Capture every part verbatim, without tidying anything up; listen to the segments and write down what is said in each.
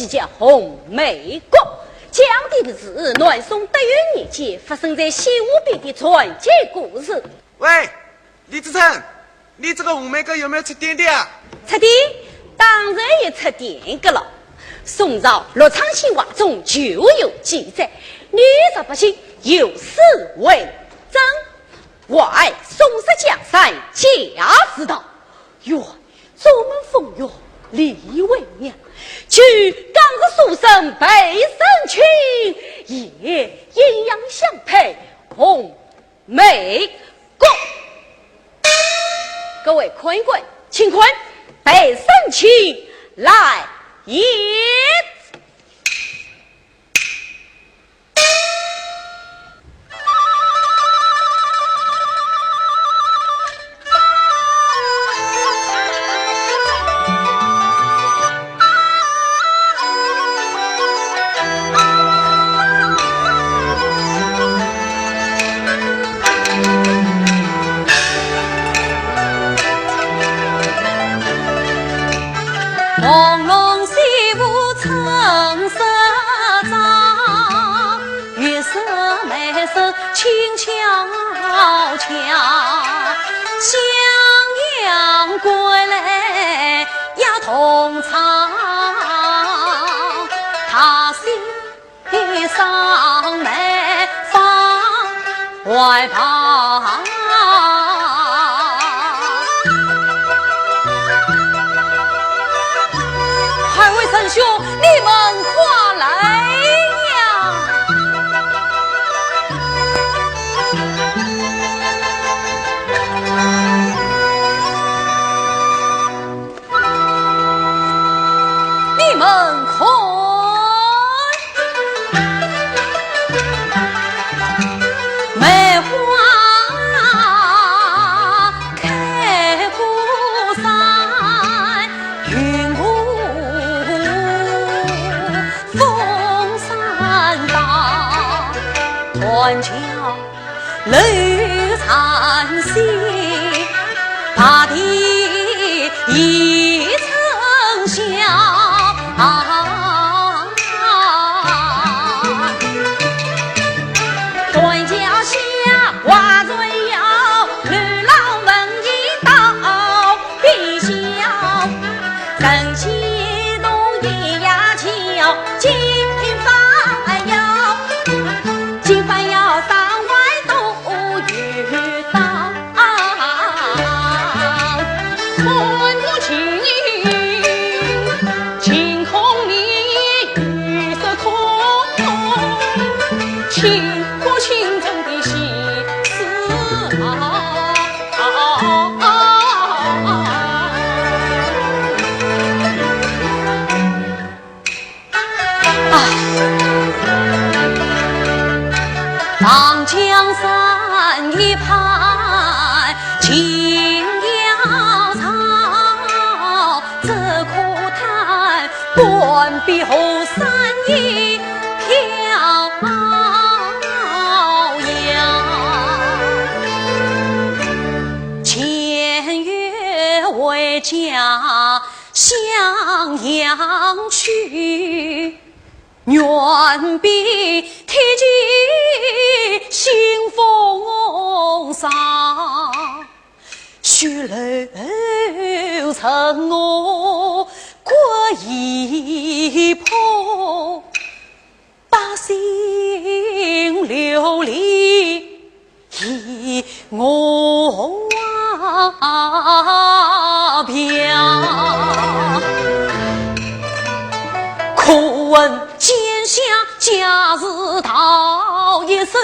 叫《红梅谷》，讲的是南宋德云年间发生在西湖边的传奇故事。喂，李自成，你这个《红梅谷》有没有出典的啊？出典？当然有出典个了。宋朝陆昌县话中就有记载，女子不幸有诗为证。 话说宋时江山家事道，愿做门凤月李为娘。举罡日书生陪身亲，夜阴阳相配红梅谷。各位看官，请看，陪身亲来也。 红龙戏舞春色早，月色美色轻巧巧，襄阳归来也同窗。他心 上梅芳怀抱。二位仁兄，你们快来呀！你们看，梅花开过山，云雾封山道，断桥 楼残雪，白帝亦曾晓。断桥下花船摇，绿郎闻听到悲晓。 人戏弄一夜桥，金瓶翻摇，金瓶翻摇，山外都有道。看不清，晴空里月色空，听不清真的心思啊。 啊，望江山一派景阳潮，只可叹半壁河山一飘摇。前月回家 襄阳去，远比天际星风少。许楼城我过一泊， 百姓流离与我表。可问奸相贾似道，一手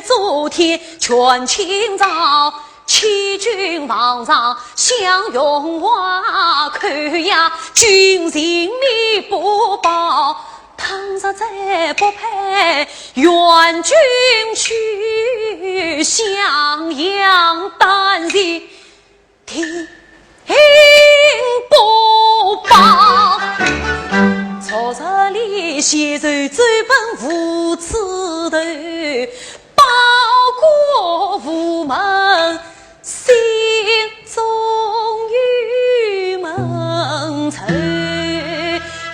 遮天全清朝，欺君罔上享荣华，扣押君臣免不报。 倘若再不配，愿君去襄阳，但愿天不报。昨日里携手追奔无处投，报国无门， 心中郁闷愁，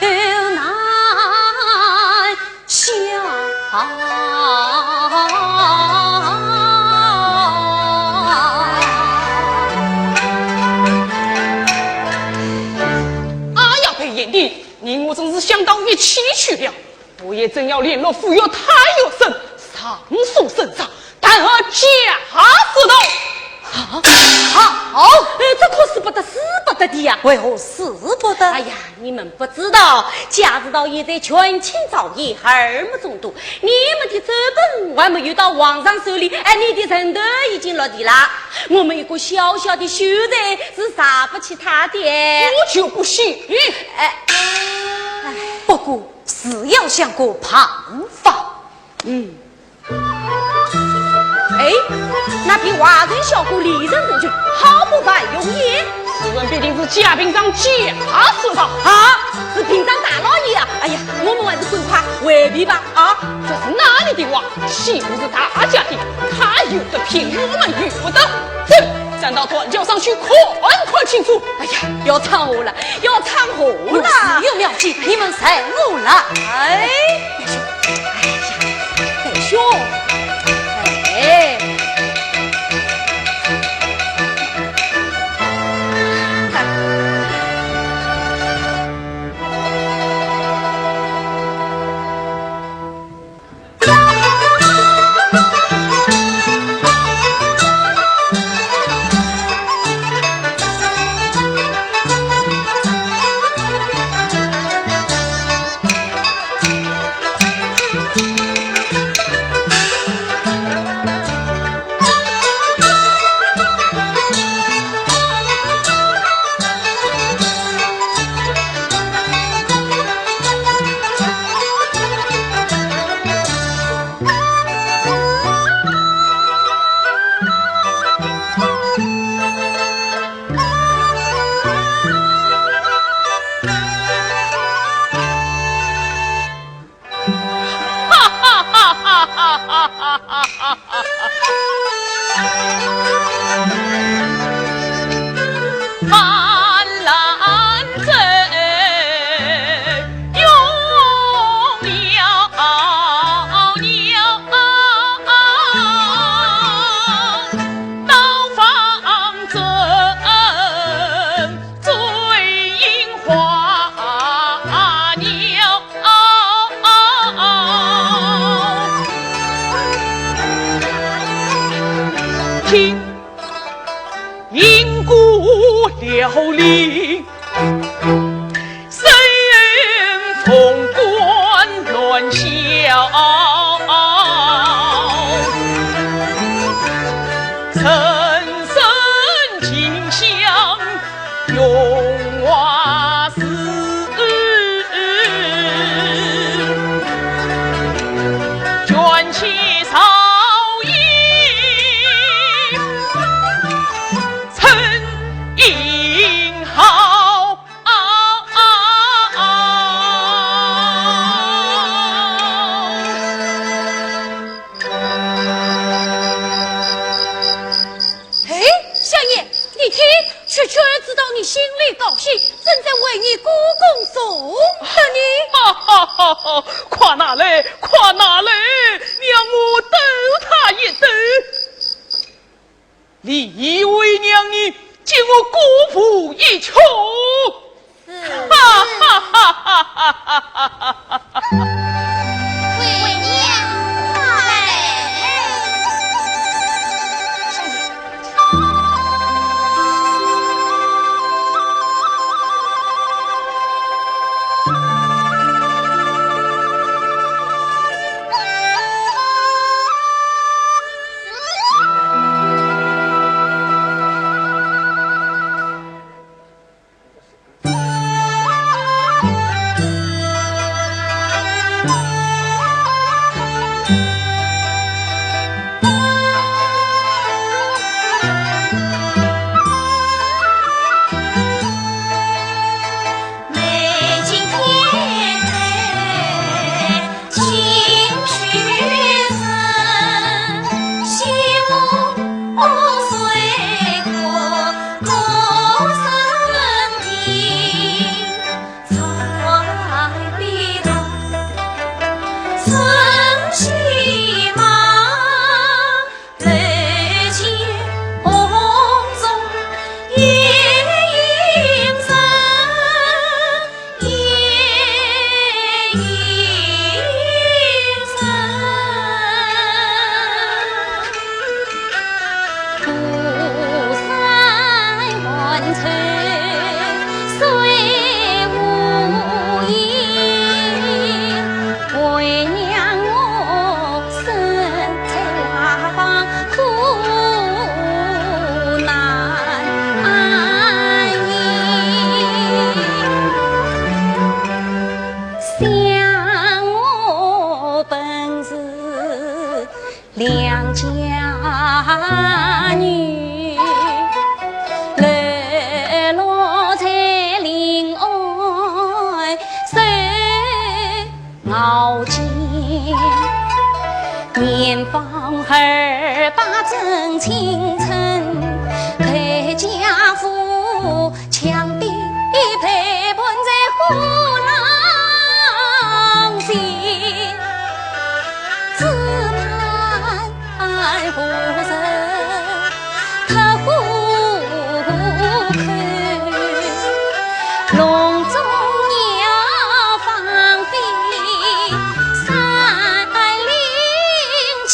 难哎呀，被贤弟，你我真是想到一起去了。我也正要联络府尹太学生，上书圣上，弹劾假说道。啊，好，呃，这可使不得，使不得的呀。为何使不得？哎呀，你们不知道，假说道现在权倾朝野，耳目众多，你们的奏本还没有到皇上手里，哎，你的人头已经落地了。我们一个小小的秀才是惹不起他的。我就不信。哎，哎，不过是要想个办法。嗯。哎，那比华人小过李仁成就好不万用也。此人必定是假平章假说道。啊，是平章大老爷啊！哎呀，我们还是赶快回避吧。啊，这是哪里的话？岂不是大家的？他有的凭，我们有的。走，咱到断桥上去看看清楚。哎呀，要闯祸了，要闯祸了。我自有妙计，你们随我来。哎，哎呀，弟兄，哎。哎，相爷，你听，雀雀知道你心里高兴，正在为你歌功颂德呢。哈哈哈哈！快拿来，快拿来，让我抖他一抖。李为娘，你替我姑父一求。 哈哈哈哈哈哈！为娘来。良家女，流落在临安守熬煎。年方二百正青春，配家父， 强敌陪伴在虎狼前，只盼无人托孤苦，笼中鸟放飞山林间。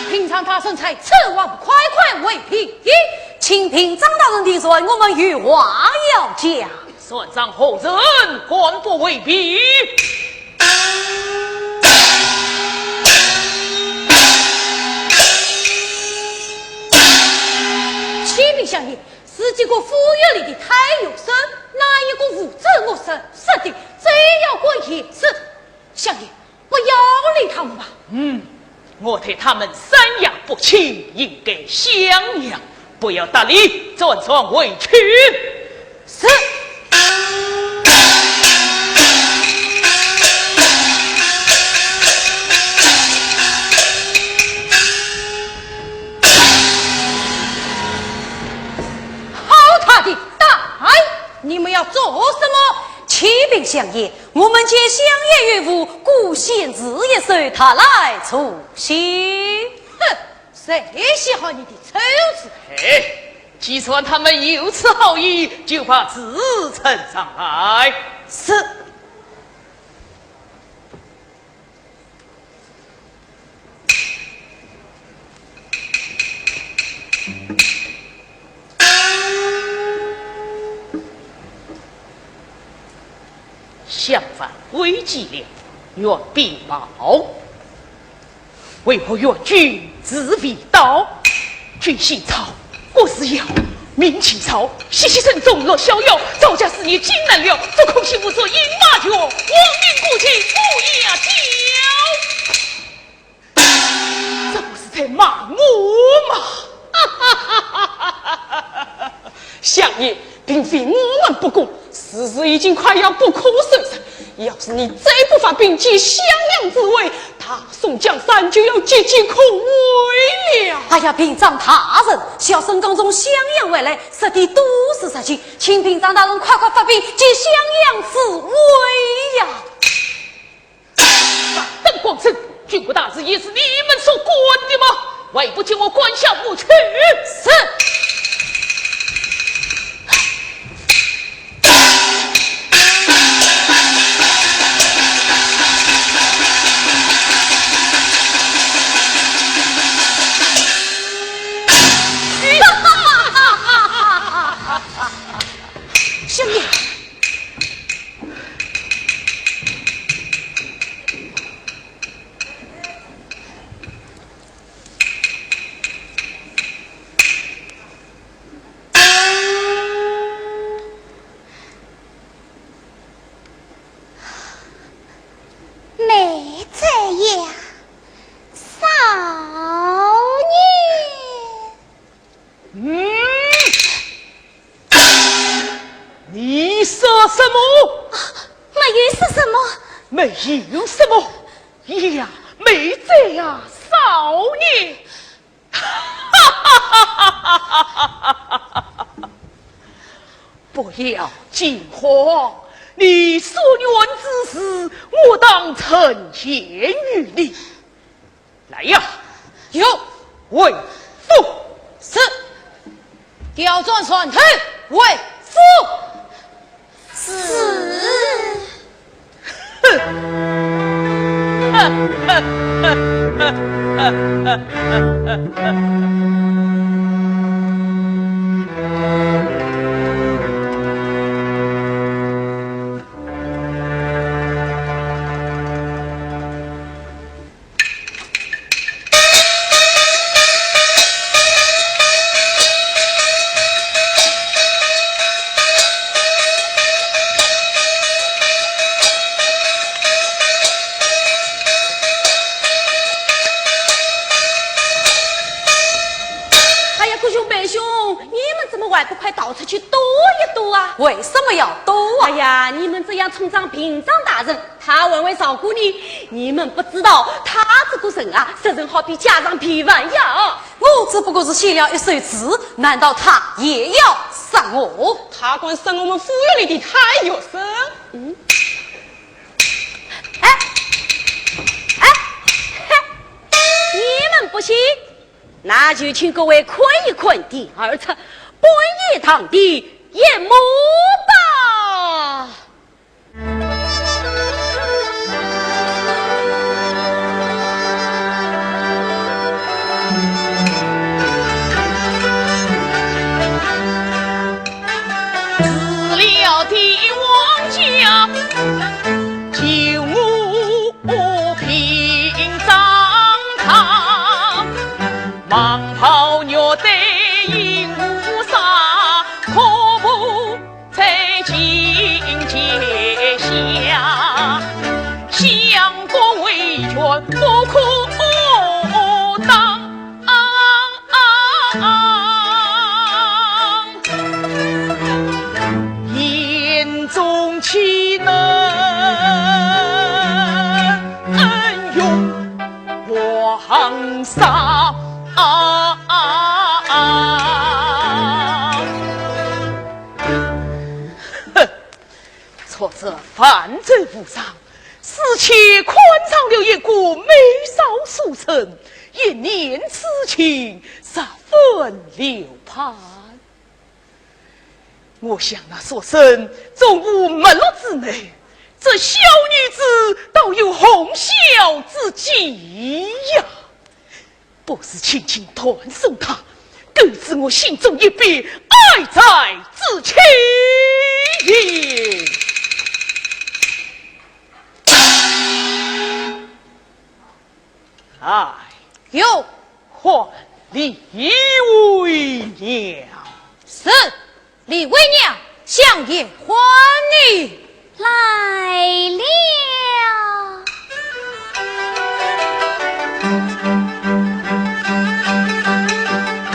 平章大人在此，还不快快回禀？请平章大人定罪，我们有话要讲。算账何人敢不回禀？启禀相爷，是这个府院里的太学生，那一个无知恶人说的，这要过也是。相爷， 不要理他们吧。嗯，我对他们三样不起，应该襄阳，不要搭理，转转回去。是。好大的胆！你们要做什么？启禀相爷， 我们见襄阳岳父顾县志一首，特来助兴。哼，谁稀罕你的臭字？哎，既然他们有此好意，就把字呈上来。是。 襄樊危急了，愿禀报。为何援军迟未到？军心操，国事要，民情操，熙熙攘攘乐逍遥，赵家事业尽难了，只恐心腹作阴马脚，亡命孤军不要交。 这不是在骂我吗？相爷，并非我们不公，事事已经快要不可收拾。要是你再不发兵解襄阳之围，大宋江山就要岌岌可危了。哎呀，平章大人，小生刚从襄阳回来，说的都是实情，请平章大人快快发兵解襄阳之围呀！ 大胆狂臣，军国大事也是你们所管的吗？还不给我关下不去！是。兄弟， 妹子呀，少年。 嗯，你说什么？没有说什么。没有什么？呀，妹子呀，少年。不要惊慌，你所愿之事，我当呈现于你。来呀，有，回府。是。调转船头，回府。是。哎呀，顾兄、梅兄，你们怎么还不快逃出去躲一躲啊？为什么要躲啊？哎呀，你们这样冲撞屏障大人，他还会照顾你。你们不知道，他这个人啊，实梗好比家常便饭呀。我只不过是写了一首词，难道他也要杀我？他敢杀我们府院里的太学生？嗯。哎，哎，嘿，你们不信？那就请各位看一看第二则，半夜堂的夜幕吧。 哼，作者犯罪无常，死前看上了一个美少书生，一念之情，十分流盼。我想那书生终无没落之年，这小女子倒有红绡之计呀。 不如轻轻断送他，更使我心中一别，爱在至情也。哎，有，唤李为娘。是。 李为娘，相爷唤你来了。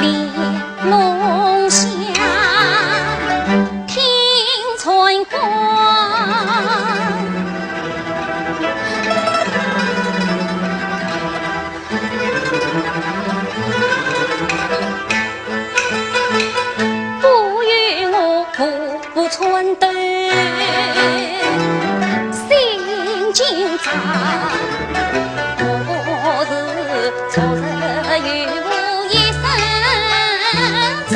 玲珑香，听春光。 不与我步步穿斗，心紧张。我是昨日与我一生在，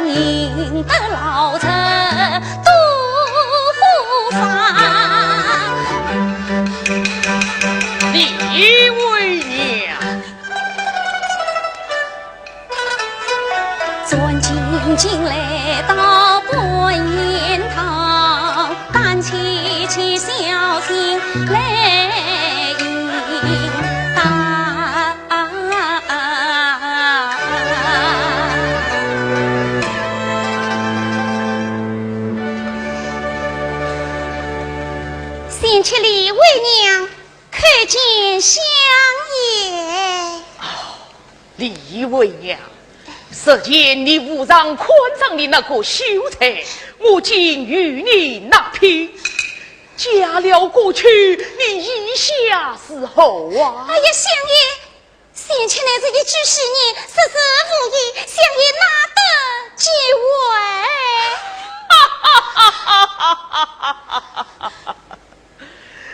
引得老贼多无妨。李为娘。 转进京来到半年堂，但切切小心来应当。贤妻李为娘， 叩见相爷。哦，李为娘，日前你无常看上的那个秀才，我竟与你纳聘，嫁了过去，你意下如何啊？哎呀，相爷，前来是一句戏言，实实无意，想也哪得解围。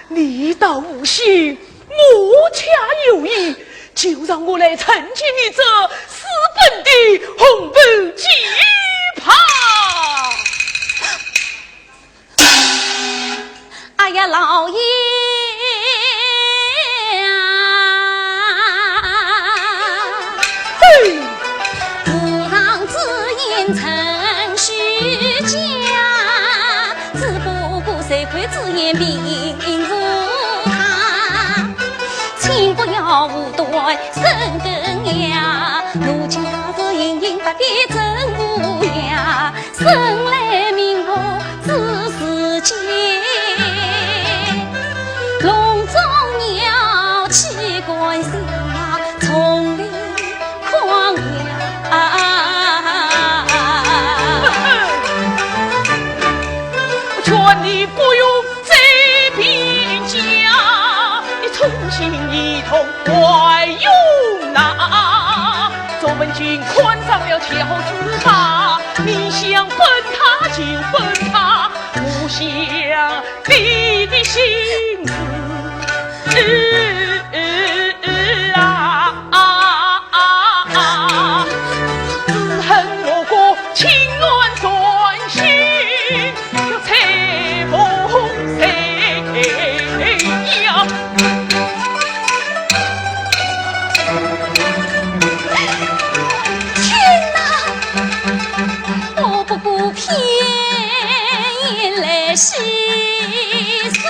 你倒无心，我恰有意，就让我来参见你这私奔的红袍旗袍。哎呀，老爷啊！嘿！ 我劝你不用再辩解，你重新一同还用哪？周文君看上了乔子巴，你想分他就分他，不想你的心思啊。 只恨我个情愿断心，要拆封谁呀？天哪！我不顾偏来戏耍，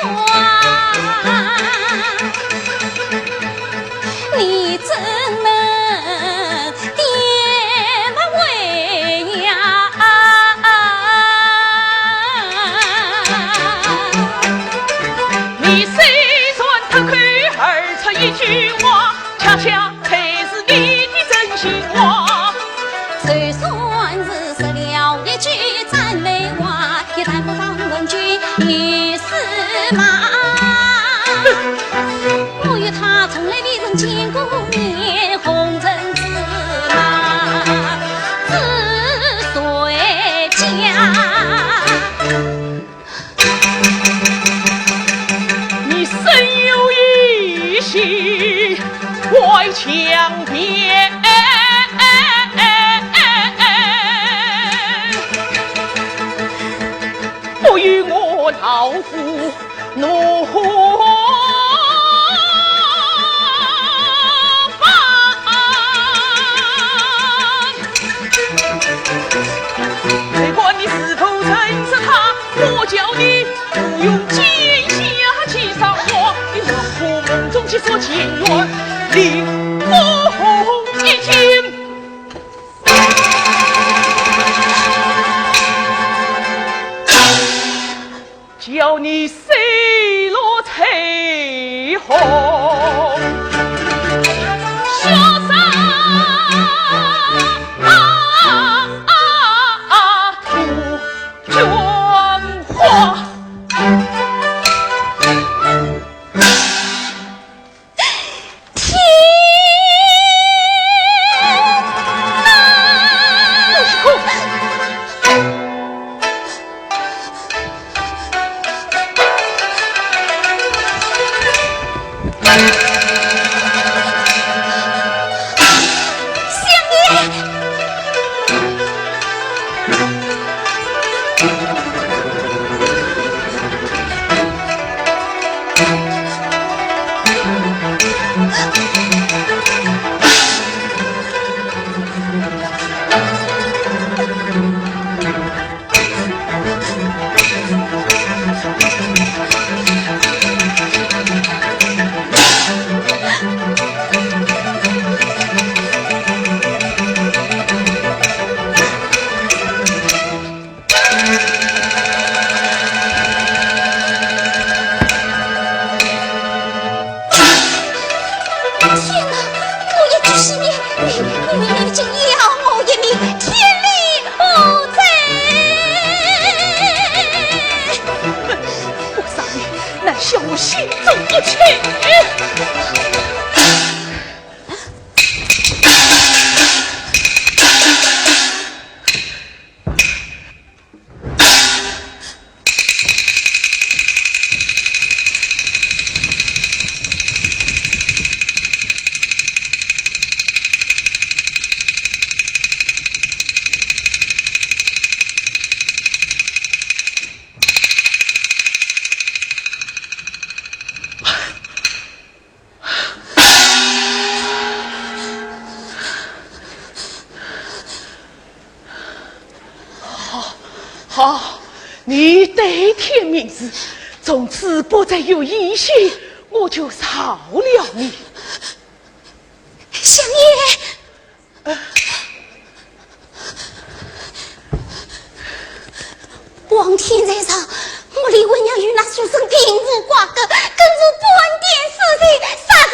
你怎能点不为呀？你虽然脱口而出一句话，恰恰才是你的真心话。就算是说了一句赞美话，也谈不上文君一事嘛。 我与他从来未曾见过面，红尘之马，只谁家？你身有异姓，外强辩。 不与我老夫怒发。不管你是否认识他，我叫你不用见笑去伤我，你若做梦中去说情缘，你不一见。 叫你水落彩虹，笑煞土捐花。 天哪！相爷！ 天哪，我一句戏言，你，你，你竟要我一命，天理何在？我杀你，乃消我心中恶气。啊，你对天明誓，从此不再有音信，我就饶了你。相爷，皇天在上，我李文娘与那书生并无瓜葛，更无半点私情，啥事？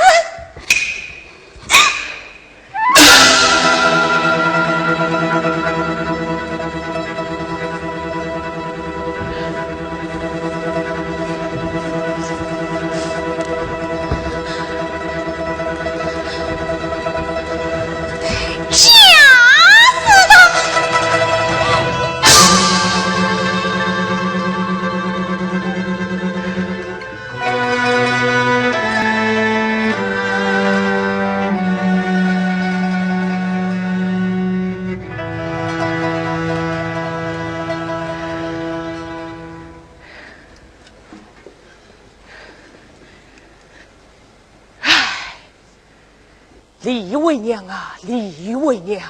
李文娘啊，李文娘，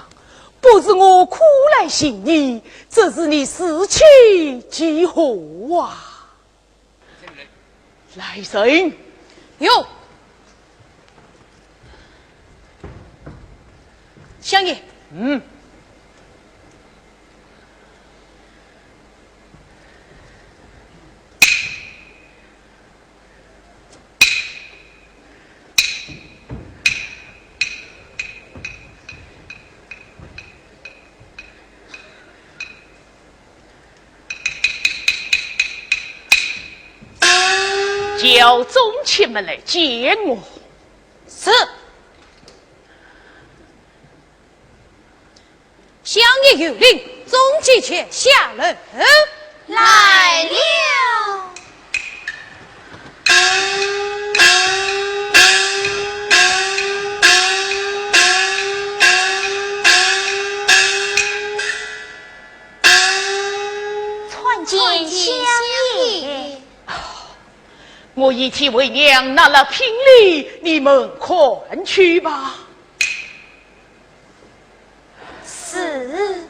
不是我苦来寻你，只是你自欺欺人啊！来人！有。相爷。嗯。 叫宗亲们来见我。是。相爷有令，宗亲且下来。来了。 参见相爷。我已替为娘拿了聘礼，你们看去吧。是。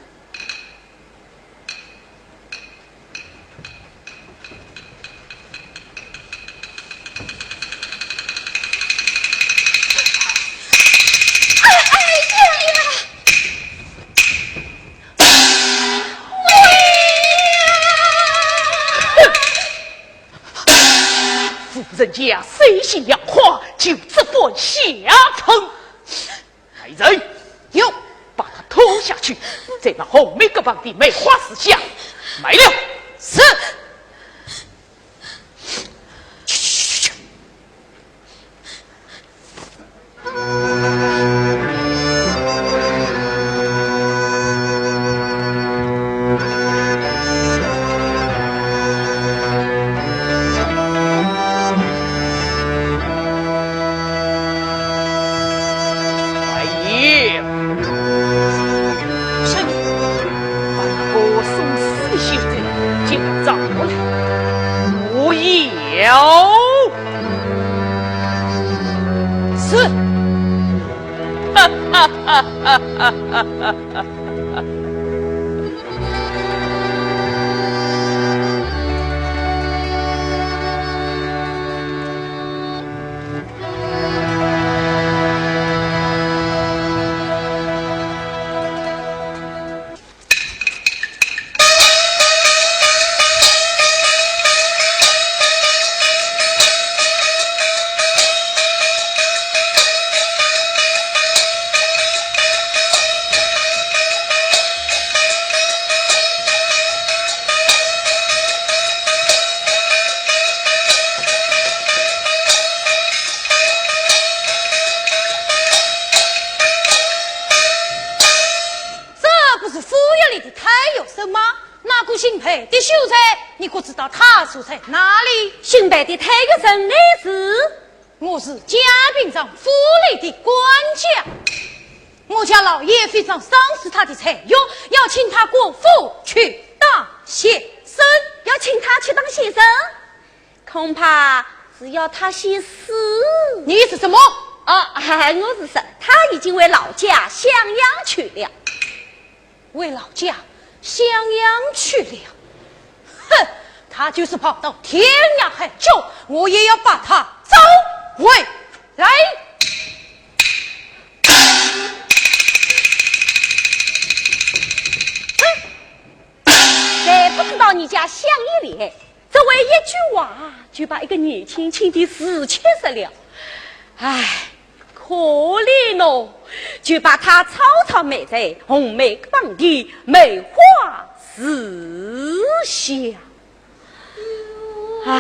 夫人家水性杨花，就这般下场。来人，有，把她拖下去，再把红梅阁房的梅花四下埋了。是。这不是府衙里的太学生吗？那个姓白的秀才，你可知道他住在哪里？姓白的太学生乃是……我是嘉平章府里的管家。我家老爷非常赏识他的才学，要请他过府去当先生。要请他去当先生？ 恐怕是要他先死。你是什么？啊，哎，我是说，他已经回老家襄阳去了。回老家襄阳去了？他就是跑到天涯海角，我也要把他找回来。哼，谁不知道你家乡野里，只为一句话，就把一个年轻轻的事情说了。唉，可怜哦，就把他草草埋在红梅帮的梅花树下。 唉。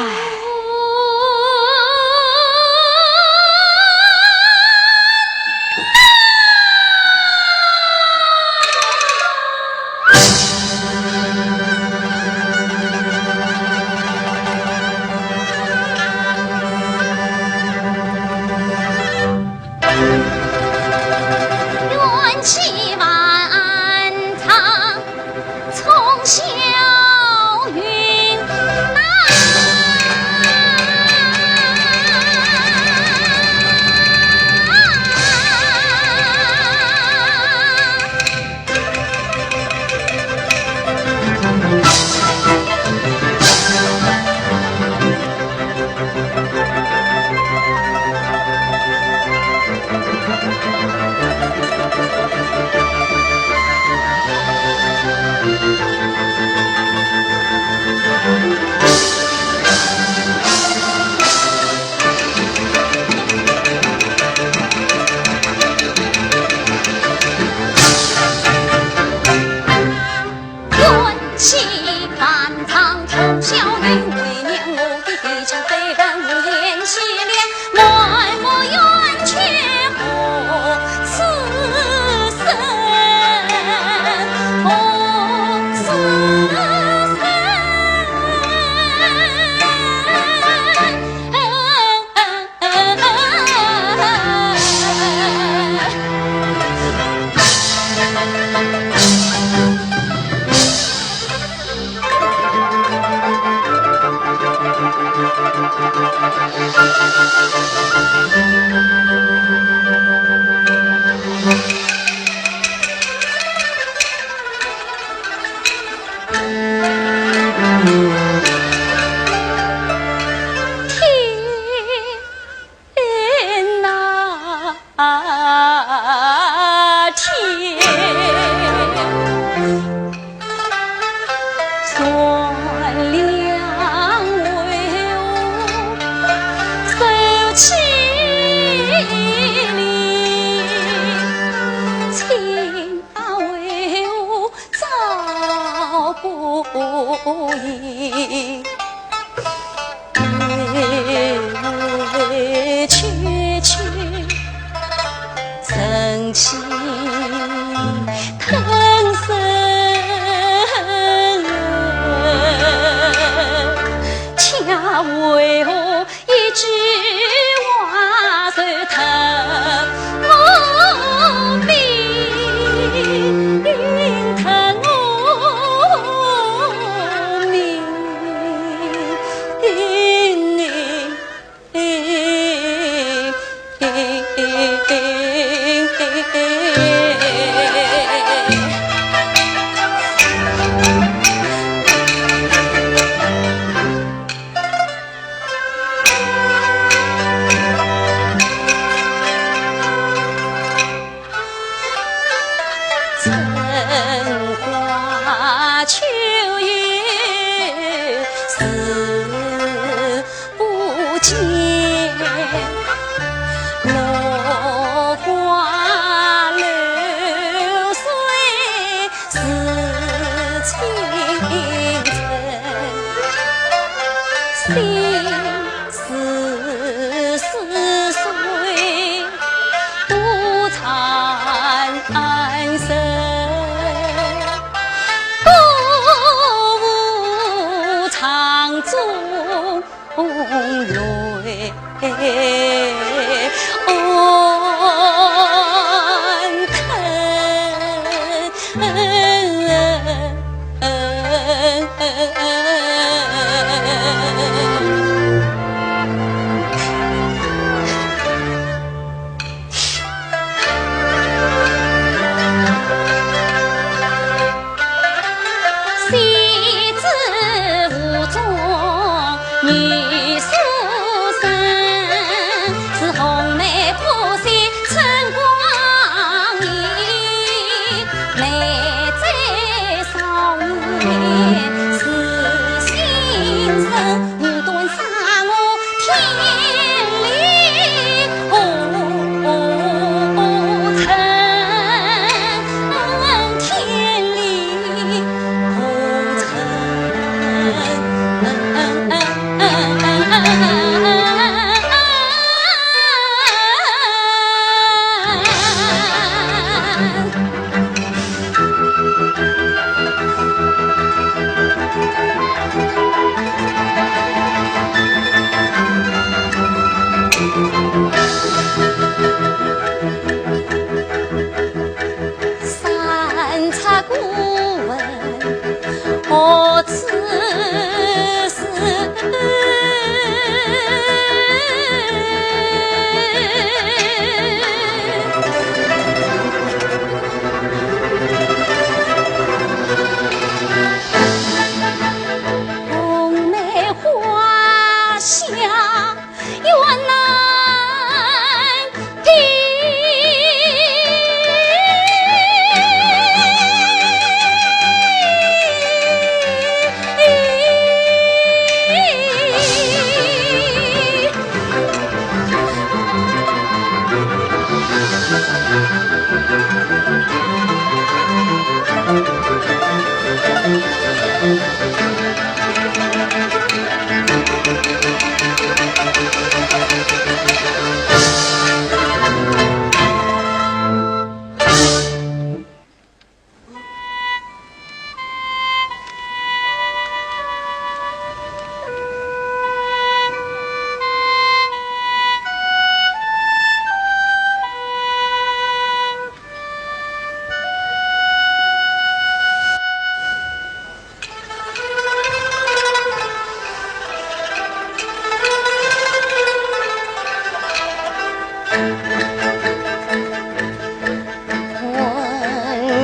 天哪，天！善良为何受气凌？情啊为何遭不已？ 委委屈屈，忍气吞声，却为何一句话就吞我命，吞我命？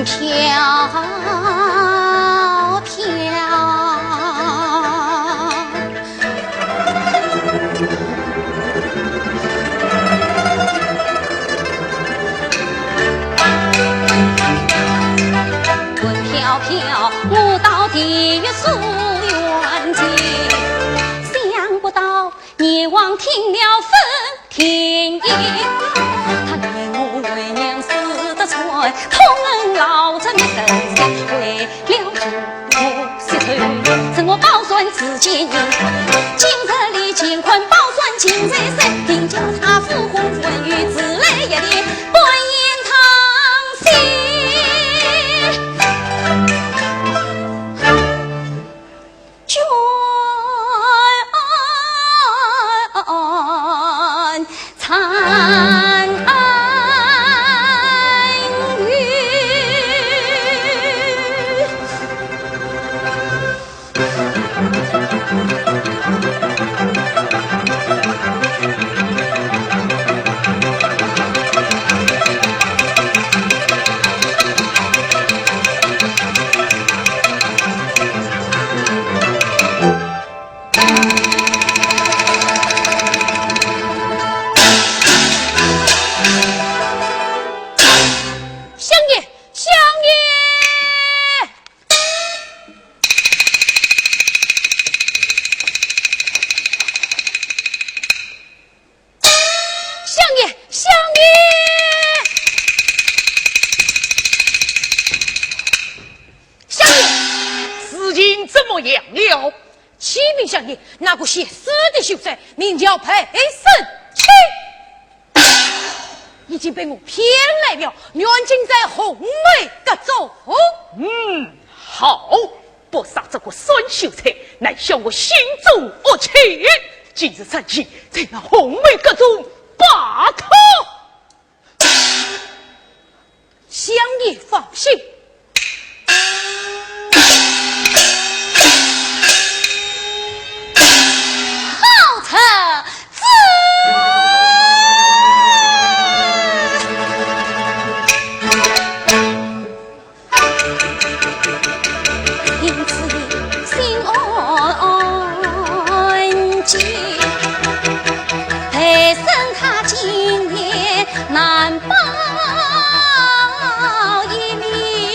飘飘。云飘飘，我到地狱诉冤情，想不到 阎王听了分天意，他念我为娘死得惨，痛恨老贼没神仙，为了救我息罪，任我宝钻自贱人。今日里乾坤宝钻尽在手，定叫他复婚，婚与自来一点，半言搪塞。 卷残云。相爷，相爷！ 相爷，相爷！相爷！事情怎么样了？启禀相爷，那个写诗的秀才，名叫白胜卿，已经被我骗来了，软禁在红梅阁中。嗯，好， 不杀这个酸秀才，难消我心中恶气。今日趁机在那红梅阁中把他。相爷放心。好贼子！ 因此心安静，陪身他今夜难保一命。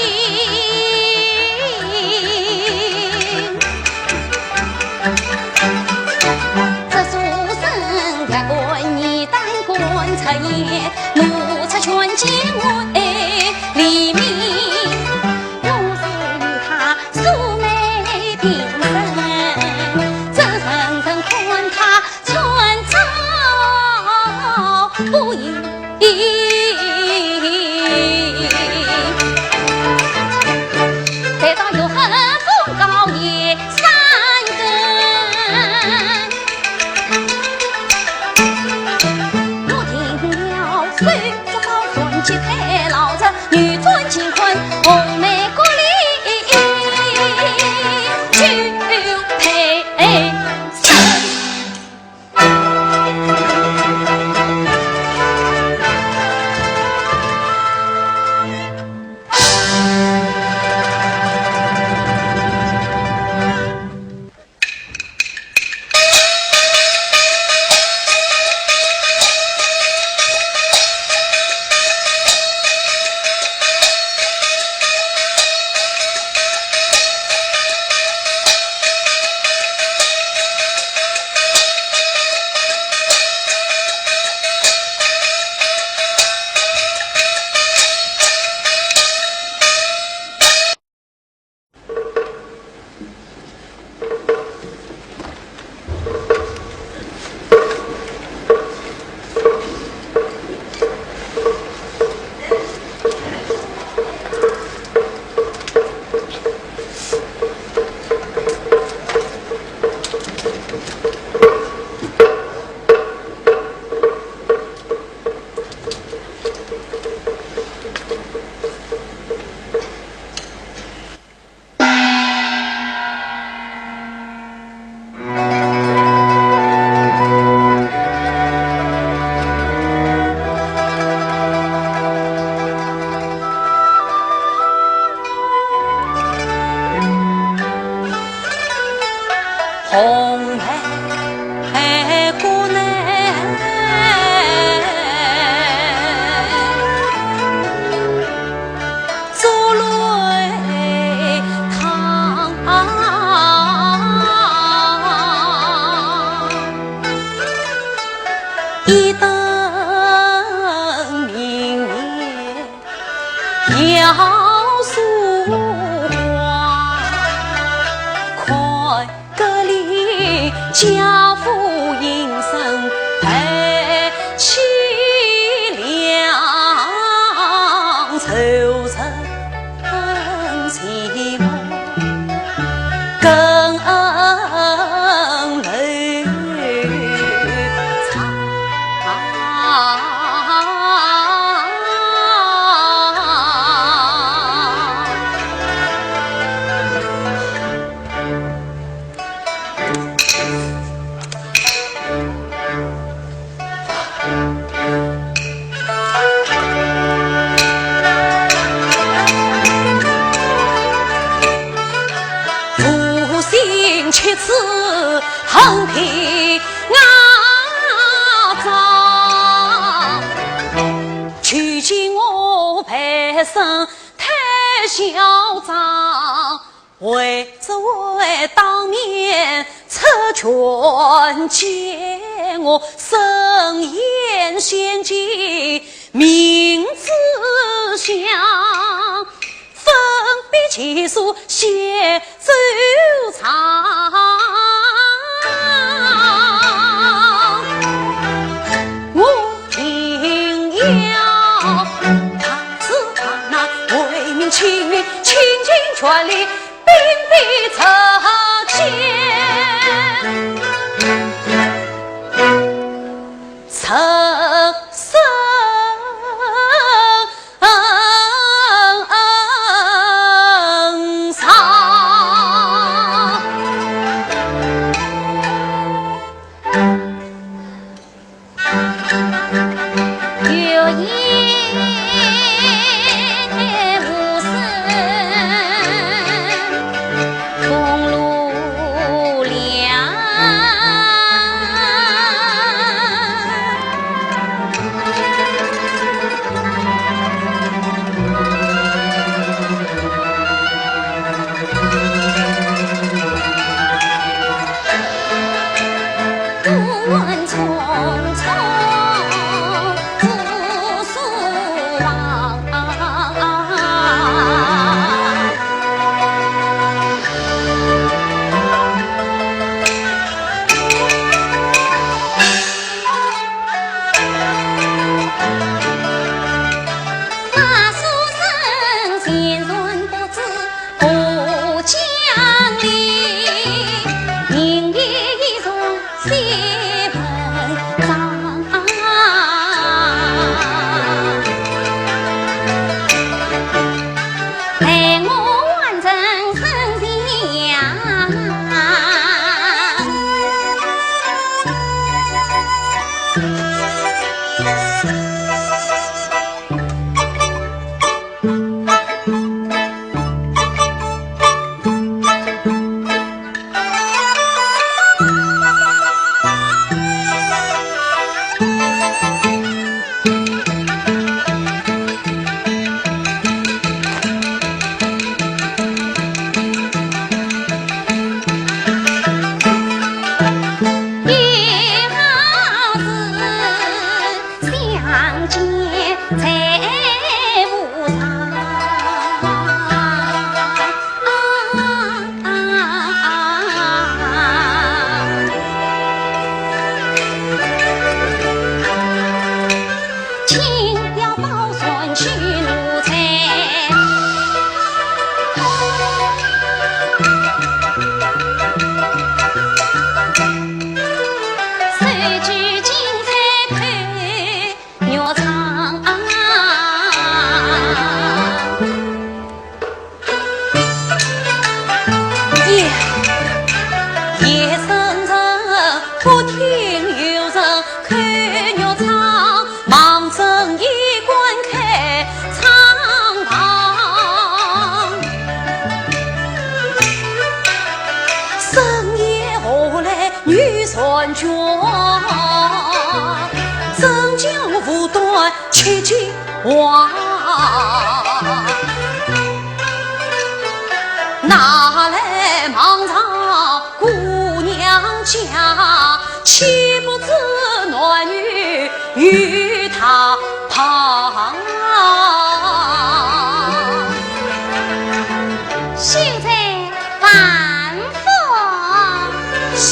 小书房，看格里家父音声太凄凉，愁人寂寞更冷。 父心切齿，恨铁牙爪。如今我半生太嚣张，为只为当年出拳见我，深陷险境明知晓， 分别结束谢周长。我定要大慈大难，为民请命，倾尽全力，兵必出京。陈生 上。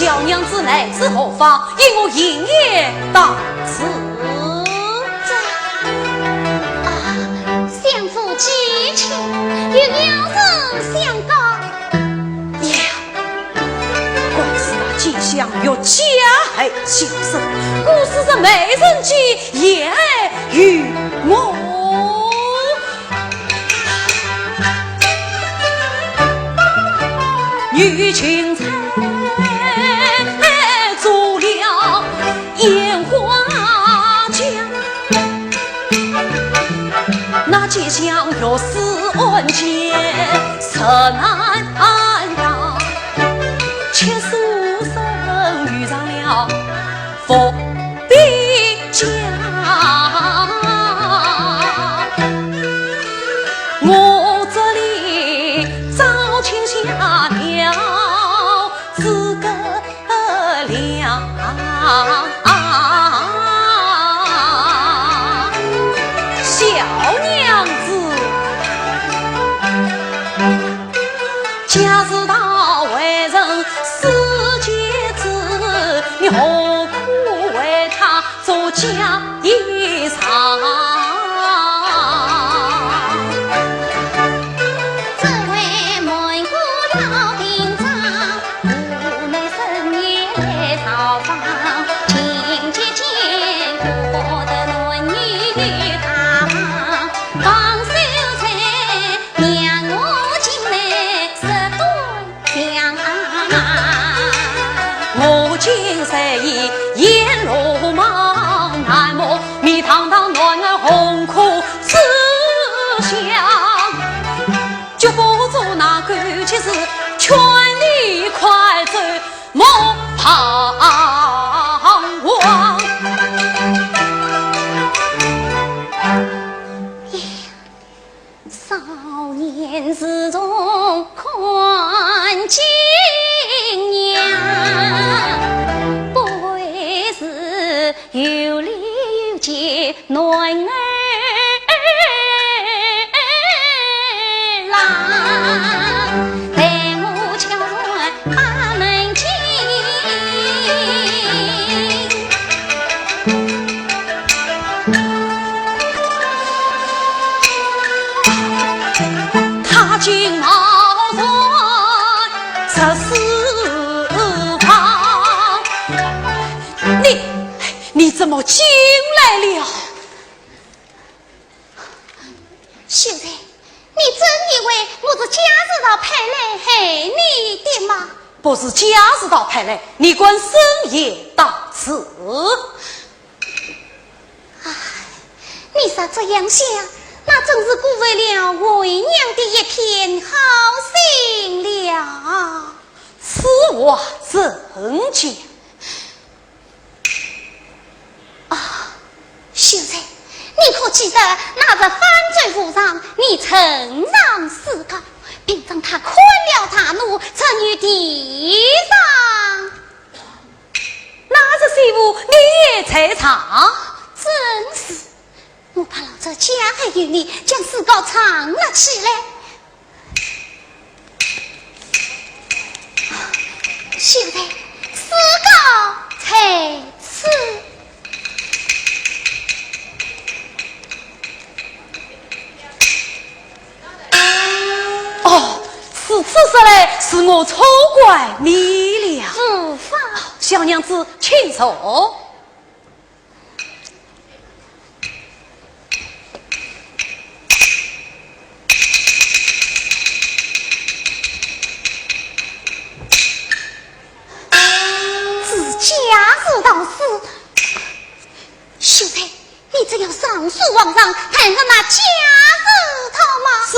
小娘子来自何方？因我一言到此。这……啊，相府寄亲，有要事相告。呀，怪是那寄香玉家还相送，故是这美人计也与我。 女君在，做了烟花将，那吉祥玉是案件实难当，且说生遇上了 伏兵将。我这里早请下了诸葛亮。小娘子， 假使他为人世间子，你何苦为他做嫁衣裳？只为瞒过老兵长，妩媚深夜来造访，情节间觉得男女有他方， 方秀才，让我进来说短详。我今日已沿路忙，难么你堂堂男儿红褲之下，就不做那个，就是劝你快走莫彷徨。 少年时从看景仰，不会是有理有节男儿郎，待我悄然把门进。 踏进茅舍十四房。你，你怎么进来了？ 秀才，你真以为我是贾似道派来害你的吗？不是贾似道派来，你敢深言到此？唉，你若这样想，那真是辜负了为娘的一片好心了。此话怎讲？ 啊，秀才，你可记得那日翻转无常，你呈上诗稿，并将他宽了大怒，赠于地上。那日媳妇你也在场？正是，我怕老贼加害于你，将诗稿藏了起来。 秀才，诗稿在此。哦，如此说来，是我错怪你了。无妨。小娘子，请坐。 是假字道是？秀才，你这样上书皇上，弹劾那假字道吗？正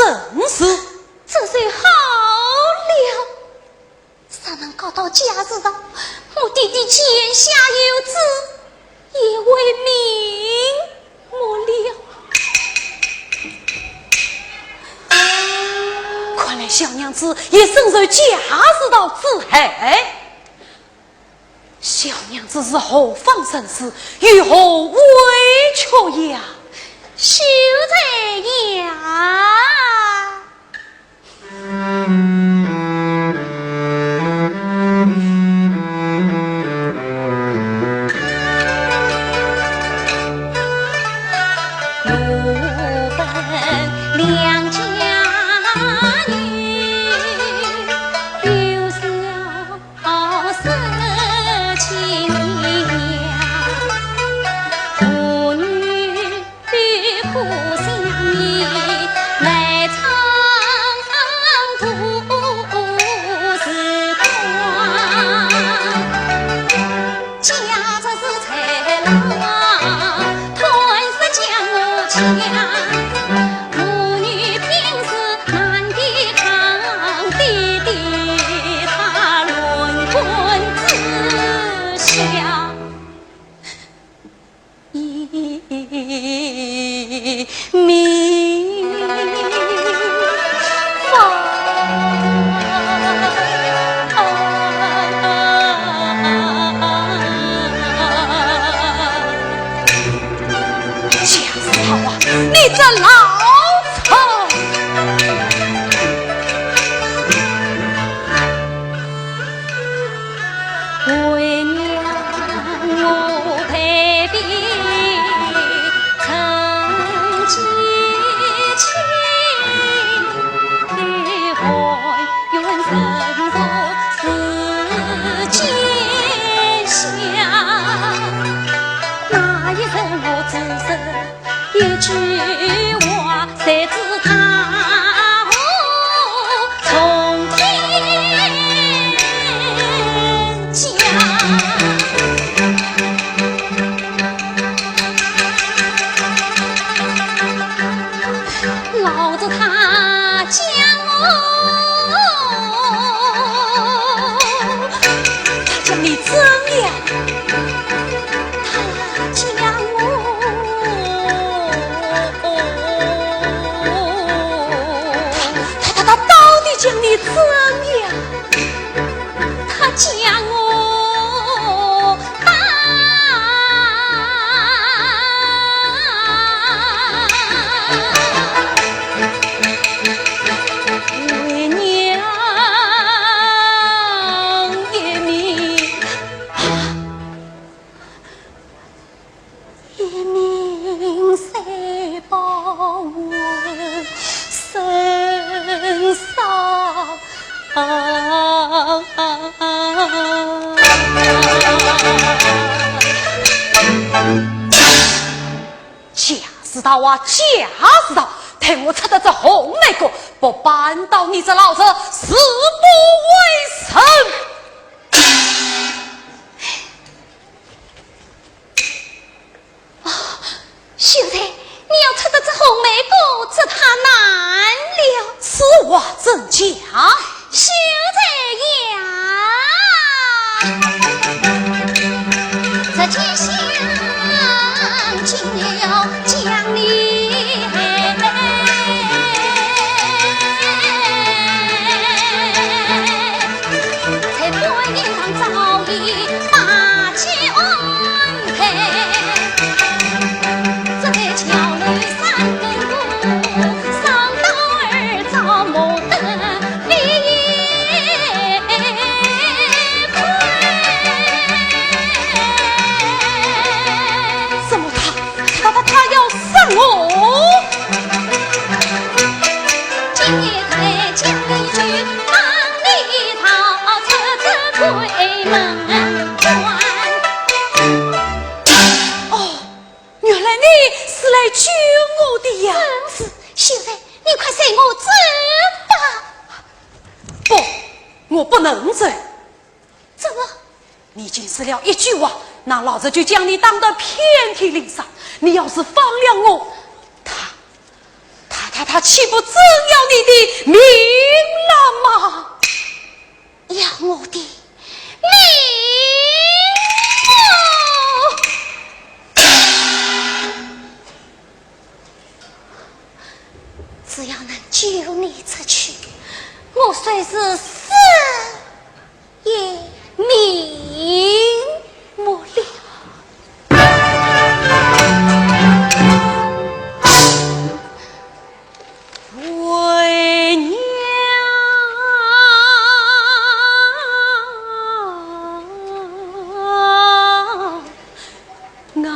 是。这就好了。 若能告到假字道，我爹爹泉下有子，也会瞑目了。看来小娘子也深受假字道之害。小娘子是何方人士，有何委屈呀？秀才呀！良家女，有孝十千年，父女 不可相依，来唱渡时光。假使是在那，断是将我抢，母女平时难抵抗，爹爹他论棍之下。 一命。假死头啊，你这老贼！ 为娘我陪病成疾去，还愿神佛世间香。那一日我只身 一句话，谁知他从天降。老子他将我，他将你怎样？ 他将我，他，他，他到底将你怎样？他将我打。 为娘一命，一命三宝问身上。 假死头啊，假死头！待我出得这红梅关，不扳倒你这老贼，誓不为人。啊，秀才，你要出得这红梅关，这太难了。此话怎讲？ 秀才呀，这街巷就将你，在观音堂早已把酒安排，这在桥楼三更鼓，上到二早目 什么他？他，他，他要杀我？今夜在江里去，帮你逃出这鬼门关。哦，原来你是来救我的呀！正是，秀才，你快随我走吧。 不，我不能走。怎么？你仅是了一句话，那老贼就将你打得遍体鳞伤。你要是放了我，他，他，他，他岂不真要你的命了吗？要我的命哦！ 只要能救你出去，我虽是死也瞑目了。为娘 啊。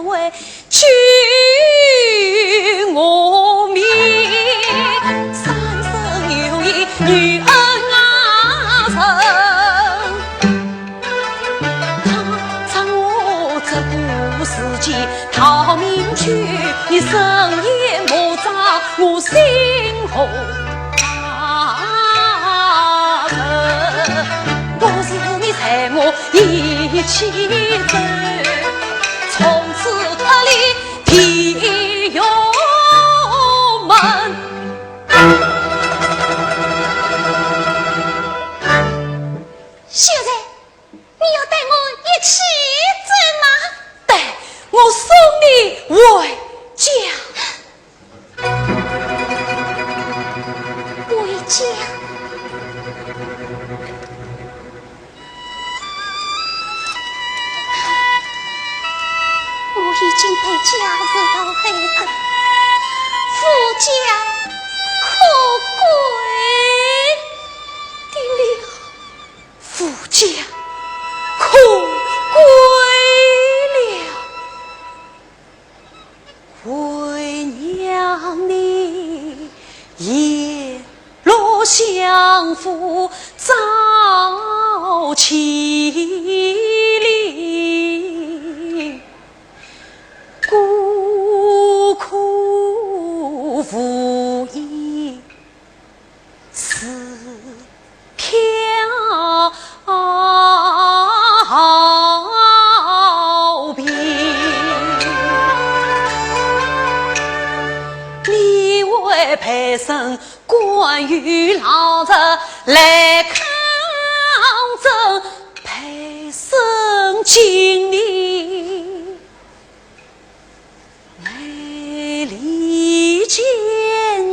为救我命，三生有意女恩爱人。倘若我这个时节逃命去，你深夜莫找我心何安？不如你随我一起走，从此脱离地狱门。秀才，你要带我一起走吗？对，我送你回家。回家？ 我已经被家人害得无家可归的了。无家可归了。 为娘你沿路相扶照其令，孤苦无依 自飘萍。你为陪身关羽老贼来抗争，陪身经历 泪里坚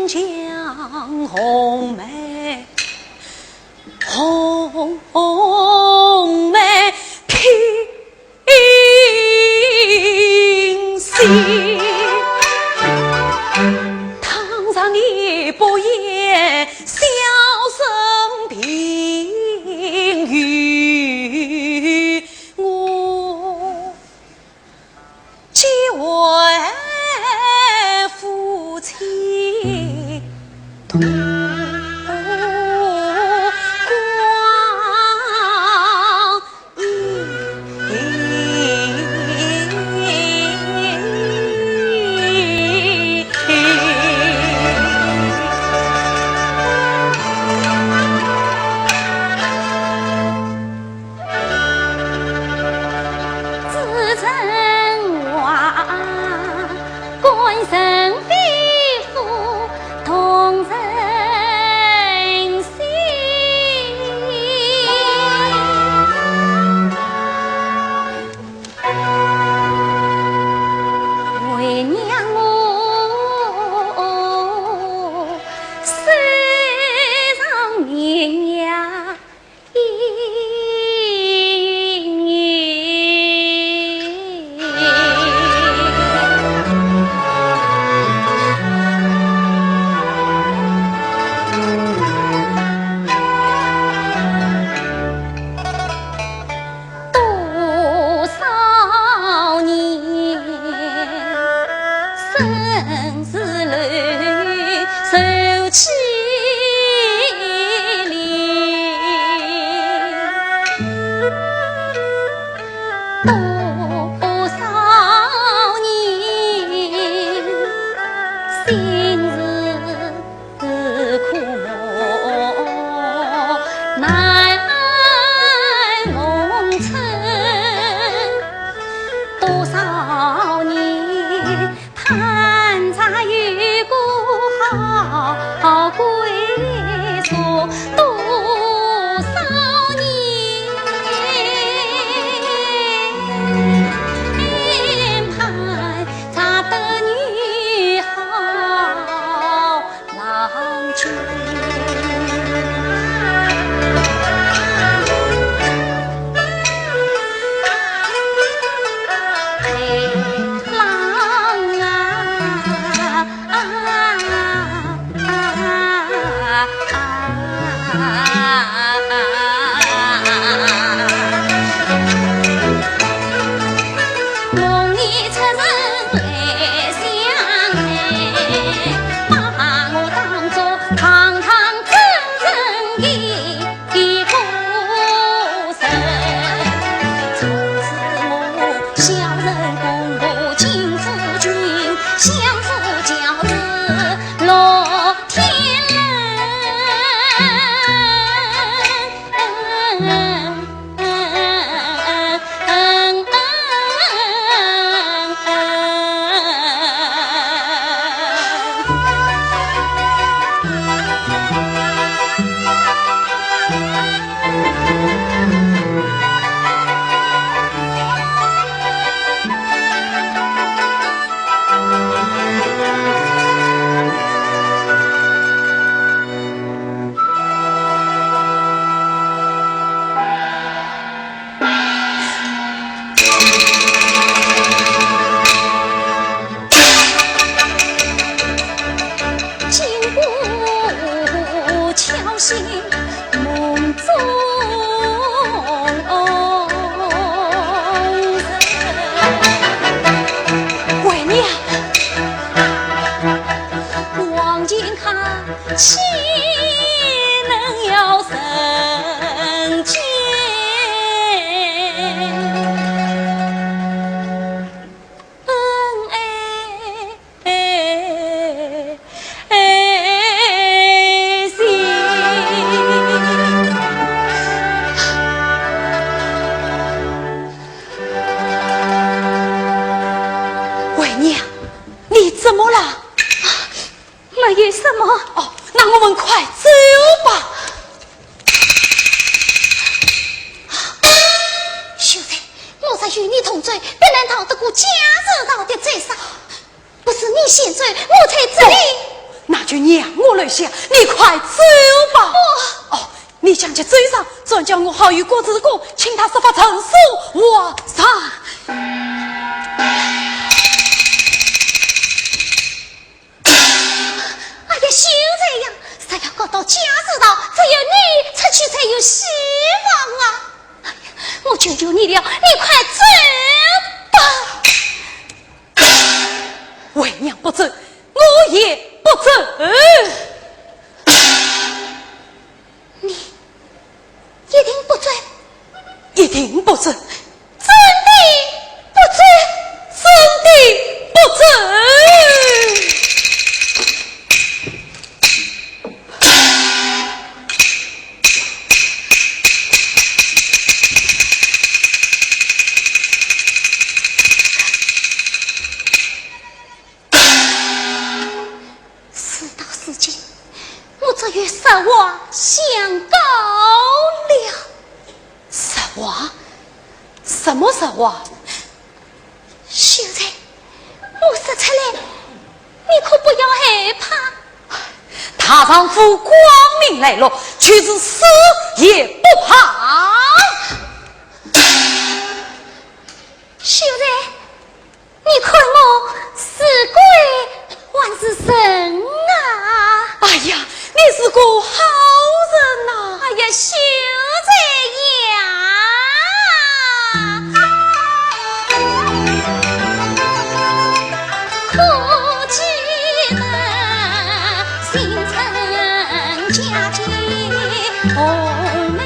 强，红梅，红梅品心。倘若你不言，小生定与我 结为夫妻同光阴。为娘。为娘，你怎么了？没有什么。哦，那我们快走吧。秀才，我若与你同罪，必然逃得过贾似道的追杀。不是你先走，我才走。那就让我留下，你快走吧。哦，你将其追上，转叫我好与郭子公，请他设法成死活上。 哎呀，秀才呀，若要告到贾似道，只有你出去才有希望啊！哎呀，我求求你了，你快走吧！为娘不走，我也不走。 你一定不走？一定不走。真的不走？真的不走。 事到如今，我只有实话相告了。实话？什么实话？秀才，我说出来，你可不要害怕。大丈夫光明磊落，就是死也不怕。秀才， 你看我是鬼还是神啊？哎呀，你是个好人呐！哎呀，秀才呀！可记得新春佳节 红梅。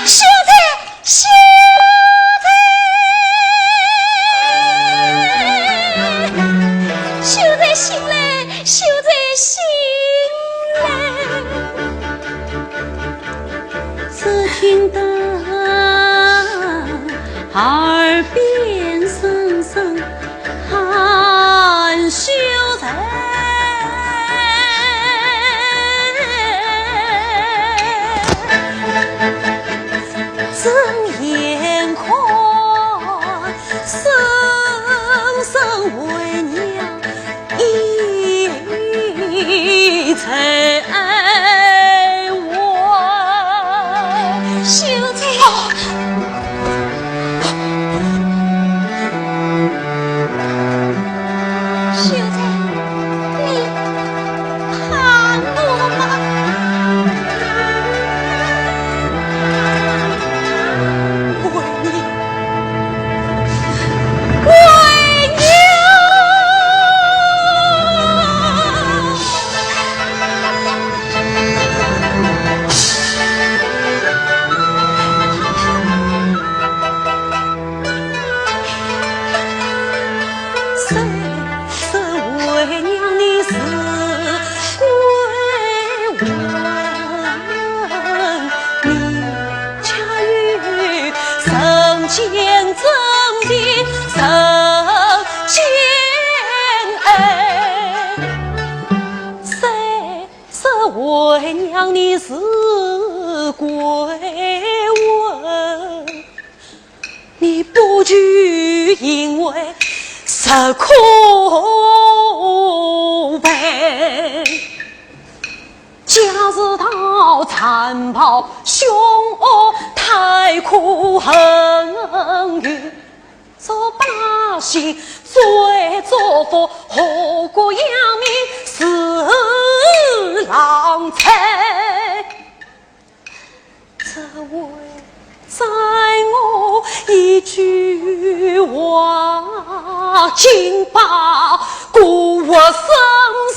秀才，秀才，秀才醒来，秀才醒来。只听得耳边声声 喊秀才，睁眼看，声声为娘倚在怀。秀才。 秀才，你怕我吗？为你，为娘。 虽是为娘你是归还，你家有人间真情人间恩。虽是为娘你是归还， 你不求因为实可悲，假使到残暴凶恶太可恨，有做百姓最作福，何国扬名是浪才。 这位在我一句话，竟把孤我深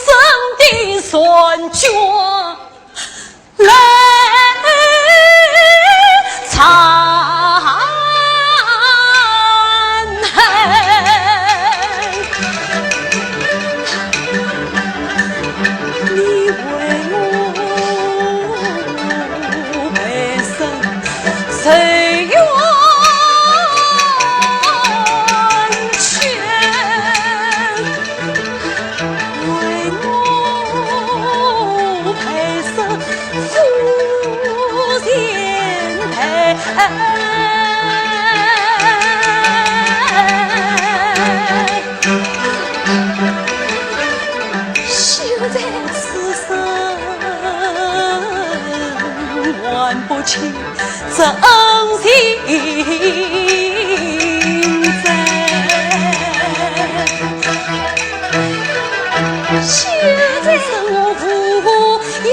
深的算决来参。 你为我背身受冤屈，为我背身 现在是我无言。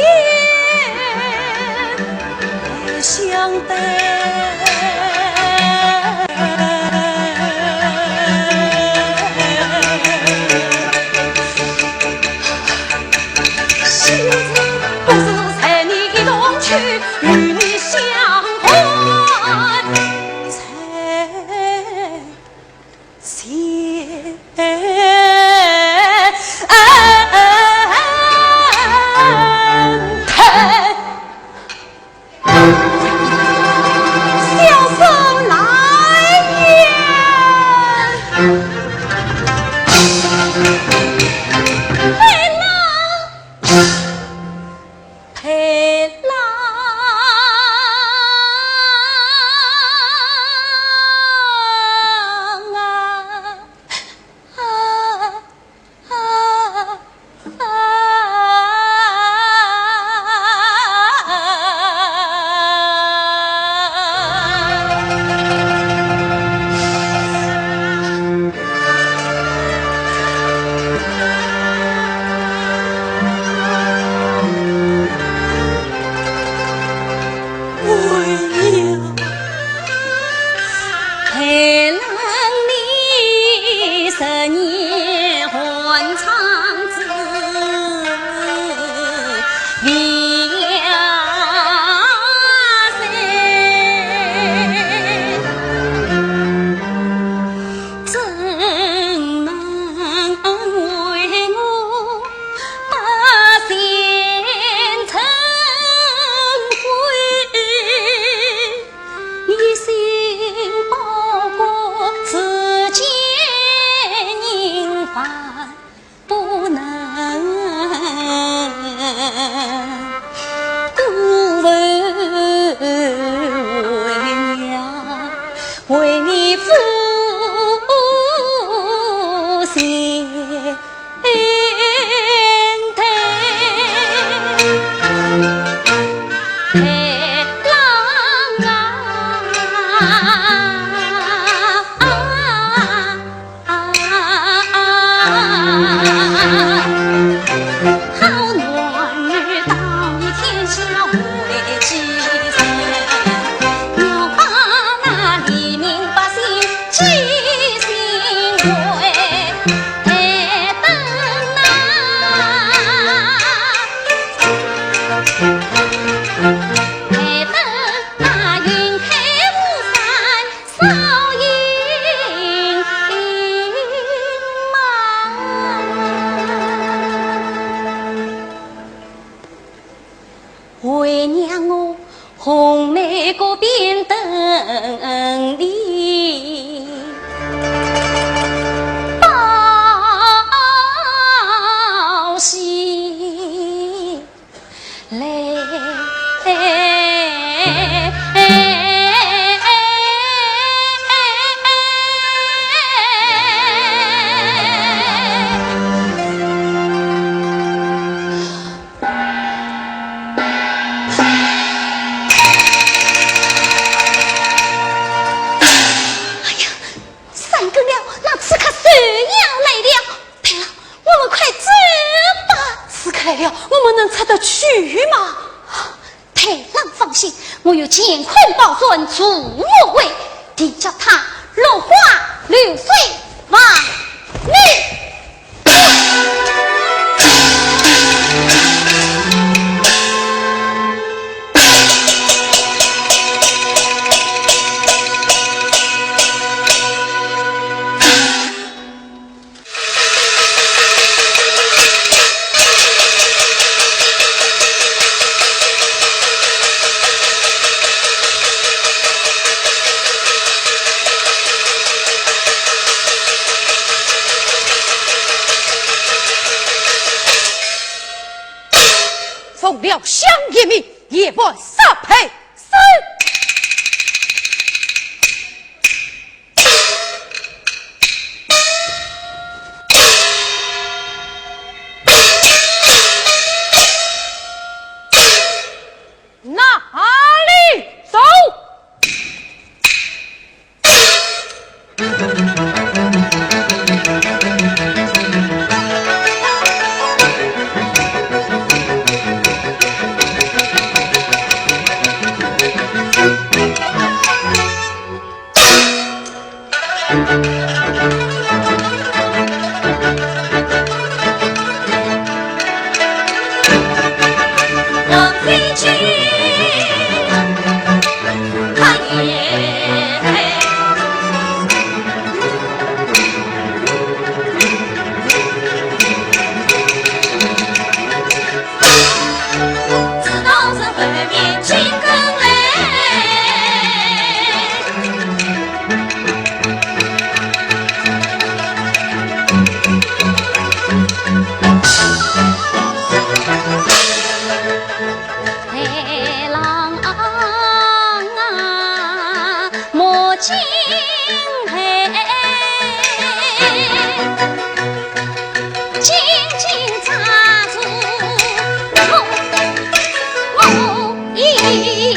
小生来也。来了。陪郎啊。为娘。陪郎你十年寒窗子，未了谁。怎能为我把前尘归？ 一心报国，自见人烦不能。故问为娘，为你夫妻 为娘我红梅个匾等你报喜来。 哎呀，三更了，那刺客是要来了。对了，我们快走吧。刺客来了，我们能出得去吗？太郎放心，我有乾坤宝钻助我卫，定叫他落花流水忘你。 奉了相爷命，夜半杀配。是。 哪里走？海浪啊，莫惊海，紧紧抓住我，我一对。